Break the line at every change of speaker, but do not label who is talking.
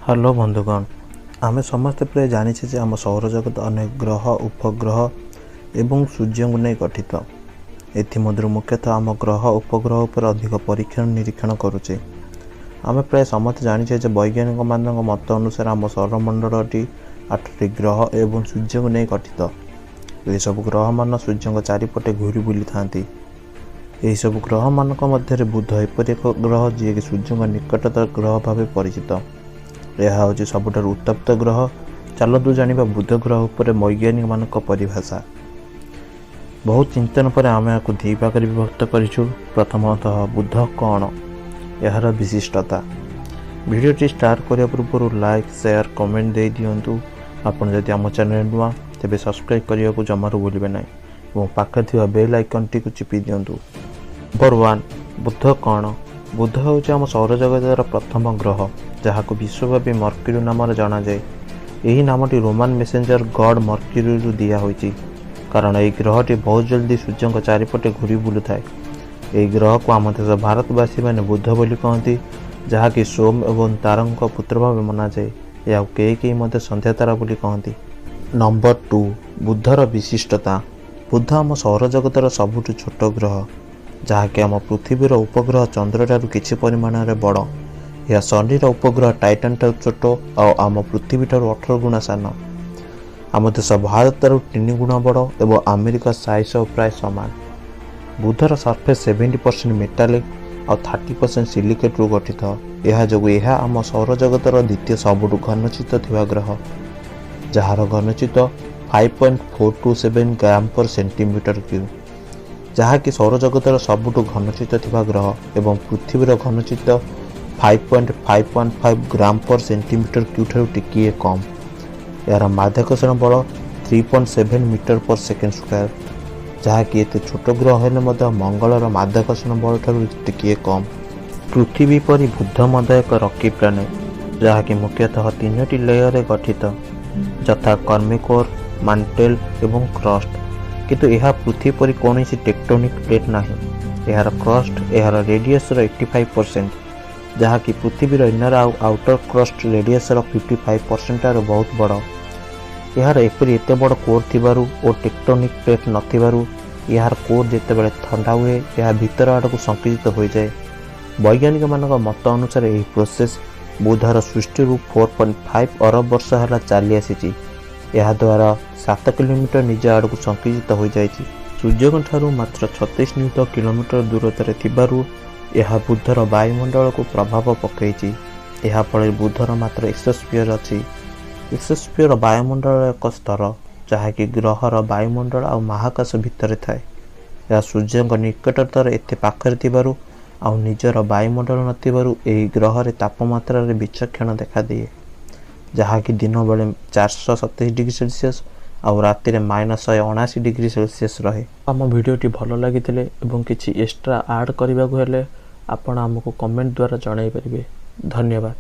Hello ବନ୍ଧୁଗଣ, ଆମେ ସମସ୍ତେ ପ୍ରାୟ ଜାଣିଛେ ଯେ ଆମ ସୌରଜଗତ ଅନେକ ଗ୍ରହ, ଉପଗ୍ରହ ଏବଂ ସୂର୍ଯ୍ୟଙ୍କୁ ନେଇ ଗଠିତ। ଏଥିମଧ୍ୟରୁ ମୁଖ୍ୟତଃ ଆମ ଗ୍ରହ ଉପଗ୍ରହ ଉପରେ ଅଧିକ ପରୀକ୍ଷଣ ନିରୀକ୍ଷଣ କରୁଛେ। ଆମେ ପ୍ରାୟ ସମସ୍ତେ ଜାଣିଛେ ଯେ ବୈଜ୍ଞାନିକମାନଙ୍କ ମତ ଅନୁସାରେ ଆମ ସୌରମଣ୍ଡଳଟି 8ଟି ଗ୍ରହ ଏବଂ ସୂର୍ଯ୍ୟଙ୍କୁ ନେଇ ଗଠିତ। ଏହିସବୁ ଗ୍ରହମାନ ସୂର୍ଯ୍ୟଙ୍କ ଚାରିପଟେ ଘୂରି ବୁଲିଥାନ୍ତି। ଏହିସବୁ ଗ୍ରହମାନଙ୍କ ମଧ୍ୟରେ ବୁଧ ଏପରି ଏକ ଗ୍ରହ ଯିଏକି ସୂର୍ଯ୍ୟଙ୍କ ନିକଟତର ଗ୍ରହ ଭାବେ ପରିଚିତ। ଏହା ହେଉଛି ସବୁଠାରୁ ଉତ୍ତପ୍ତ ଗ୍ରହ। ଚାଲନ୍ତୁ ଜାଣିବା ବୁଧ ଗ୍ରହ ଉପରେ ବୈଜ୍ଞାନିକମାନଙ୍କ ପରିଭାଷା। ବହୁତ ଚିନ୍ତନ ପରେ ଆମେ ଏହାକୁ ଦୁଇ ଭାଗରେ ବିଭକ୍ତ କରିଛୁ। ପ୍ରଥମତଃ ବୁଧ କ'ଣ, ଏହାର ବିଶିଷ୍ଟତା। ଭିଡ଼ିଓଟି ଷ୍ଟାର୍ଟ କରିବା ପୂର୍ବରୁ ଲାଇକ୍, ସେୟାର, କମେଣ୍ଟ ଦେଇ ଦିଅନ୍ତୁ। ଆପଣ ଯଦି ଆମ ଚ୍ୟାନେଲ ନୂଆ, ତେବେ ସବସ୍କ୍ରାଇବ୍ କରିବାକୁ ଜମାରୁ ଭୁଲିବେ ନାହିଁ ଏବଂ ପାଖରେ ଥିବା ବେଲ୍ ଆଇକନ୍ଟିକୁ ଚିପି ଦିଅନ୍ତୁ। ନମ୍ବର 1, ବୁଧ କ'ଣ? ବୁଧ ହେଉଛି ଆମ ସୌରଜଗତର ପ୍ରଥମ ଗ୍ରହ, ଯାହାକୁ ବିଶ୍ୱବ୍ୟାପୀ ମର୍କ୍ୟୁରୀ ନାମରେ ଜଣାଯାଏ। ଏହି ନାମଟି ରୋମାନ ମେସେଞ୍ଜର ଗଡ୍ ମର୍କ୍ୟୁରୀରୁ ଦିଆହୋଇଛି, କାରଣ ଏହି ଗ୍ରହଟି ବହୁତ ଜଲ୍ଦି ସୂର୍ଯ୍ୟଙ୍କ ଚାରିପଟେ ଘୂରି ବୁଲୁଥାଏ। ଏହି ଗ୍ରହକୁ ଆମ ଦେଶ ଭାରତବାସୀମାନେ ବୁଧ ବୋଲି କହନ୍ତି, ଯାହାକି ସୋମ ଏବଂ ତାରାଙ୍କ ପୁତ୍ର ଭାବେ ମନାଯାଏ। ଏହାକୁ କେହି କେହି ମଧ୍ୟ ସନ୍ଧ୍ୟା ତାରା ବୋଲି କହନ୍ତି। ନମ୍ବର 2, ବୁଧର ବିଶିଷ୍ଟତା। ବୁଧ ଆମ ସୌରଜଗତର ସବୁଠୁ ଛୋଟ ଗ୍ରହ, ଯାହାକି ଆମ ପୃଥିବୀର ଉପଗ୍ରହ ଚନ୍ଦ୍ରଠାରୁ କିଛି ପରିମାଣରେ ବଡ଼। ଏହା ଶନିର ଉପଗ୍ରହ ଟାଇଟାନ୍ ଠାରୁ ଛୋଟ ଆଉ ଆମ ପୃଥିବୀଠାରୁ 18 ଗୁଣ ସାନ। ଆମ ଦେଶ ଭାରତଠାରୁ 3 ଗୁଣ ବଡ଼ ଏବଂ ଆମେରିକା ସାଇଜ୍ ସହ ପ୍ରାୟ ସମାନ। ବୁଧର ସର୍ଫେସ୍ 70% ମେଟାଲିକ୍ ଆଉ 30% ସିଲିକେଟ୍ରୁ ଗଠିତ। ଏହା ଯୋଗୁଁ ଏହା ଆମ ସୌରଜଗତର ଦ୍ୱିତୀୟ ସବୁଠୁ ଘନତ୍ୱ ଥିବା ଗ୍ରହ, ଯାହାର ଘନତ୍ୱ 5.427 gram per centimeter cube, ଯାହାକି ସୌରଜଗତର ସବୁଠୁ ଘନତ୍ୱ ଥିବା ଗ୍ରହ ଏବଂ ପୃଥିବୀର ଘନତ୍ୱ 5.515 gram per centimeter cube ଠାରୁ ଟିକିଏ କମ୍। ଏହାର ମାଧ୍ୟାକର୍ଷଣ ବଳ 3.7 meter per second square, ଯାହାକି ଏତେ ଛୋଟ ଗ୍ରହ ହେଲେ ମଧ୍ୟ ମଙ୍ଗଳର ମାଧ୍ୟାକର୍ଷଣ ବଳଠାରୁ ଟିକିଏ କମ୍। ପୃଥିବୀ ପରି ବୁଧ ମଧ୍ୟ ଏକ ରକି ପ୍ଲାନେଟ୍, ଯାହାକି ମୁଖ୍ୟତଃ ତିନୋଟି ଲେୟରରେ ଗଠିତ, ଯଥା କର୍ମିକ କୋର୍, ମାଣ୍ଟେଲ ଏବଂ କ୍ରଷ୍ଟ। କିନ୍ତୁ ଏହା ପୃଥିବୀ ପରି କୌଣସି ଟେକ୍ଟୋନିକ୍ ପ୍ଲେଟ୍ ନାହିଁ। ଏହାର କ୍ରଷ୍ଟ ଏହାର ରେଡ଼ିୟସର 85%, ଯାହାକି ପୃଥିବୀର ଇନର ଆଉ ଆଉଟର କ୍ରଷ୍ଟ ରେଡ଼ିୟସର 55% ଠାରୁ ବହୁତ ବଡ଼। ଏହାର ଏପରି ଏତେ ବଡ଼ କୋର୍ ଥିବାରୁ ଓ ଟେକ୍ଟୋନିକ୍ ପ୍ଲେଟ୍ ନଥିବାରୁ ଏହାର କୋର୍ ଯେତେବେଳେ ଥଣ୍ଡା ହୁଏ, ଏହା ଭିତର ଆଡ଼କୁ ସଂକୁଚିତ ହୋଇଯାଏ। ବୈଜ୍ଞାନିକମାନଙ୍କ ମତ ଅନୁସାରେ ଏହି ପ୍ରୋସେସ୍ ବୁଧର ସୃଷ୍ଟିରୁ 4.5 ଅରବ ବର୍ଷ ହେଲା ଚାଲି ଆସିଛି। ଏହାଦ୍ୱାରା 7 କିଲୋମିଟର ନିଜ ଆଡ଼କୁ ସଂକୁଚିତ ହୋଇଯାଇଛି। ସୂର୍ଯ୍ୟଙ୍କ ଠାରୁ ମାତ୍ର 36 ନିୟୁତ କିଲୋମିଟର ଦୂରତାରେ ଥିବାରୁ ଏହା ବୁଧର ବାୟୁମଣ୍ଡଳକୁ ପ୍ରଭାବ ପକାଇଛି। ଏହା ଫଳରେ ବୁଧର ମାତ୍ର ଏକ୍ସୋସ୍ଫିୟର ଅଛି। ଏକ୍ସୋସ୍ଫିୟର ବାୟୁମଣ୍ଡଳର ଏକ ସ୍ତର, ଯାହାକି ଗ୍ରହର ବାୟୁମଣ୍ଡଳ ଆଉ ମହାକାଶ ଭିତରେ ଥାଏ। ଏହା ସୂର୍ଯ୍ୟଙ୍କ ନିକଟତର ଏତେ ପାଖରେ ଥିବାରୁ ଆଉ ନିଜର ବାୟୁମଣ୍ଡଳ ନଥିବାରୁ ଏହି ଗ୍ରହରେ ତାପମାତ୍ରାରେ ବିଚକ୍ଷଣ ଦେଖାଦିଏ, ଯାହାକି ଦିନବେଳେ 427 ଡିଗ୍ରୀ ସେଲସିୟସ୍ ଆଉ ରାତିରେ -179 ଡିଗ୍ରୀ ସେଲସିୟସ୍ ରହେ। ଆମ ଭିଡ଼ିଓଟି ଭଲ ଲାଗିଥିଲେ ଏବଂ କିଛି ଏକ୍ସଟ୍ରା ଆଡ଼୍ କରିବାକୁ ହେଲେ ଆପଣ ଆମକୁ କମେଣ୍ଟ ଦ୍ୱାରା ଜଣାଇ ପାରିବେ। ଧନ୍ୟବାଦ।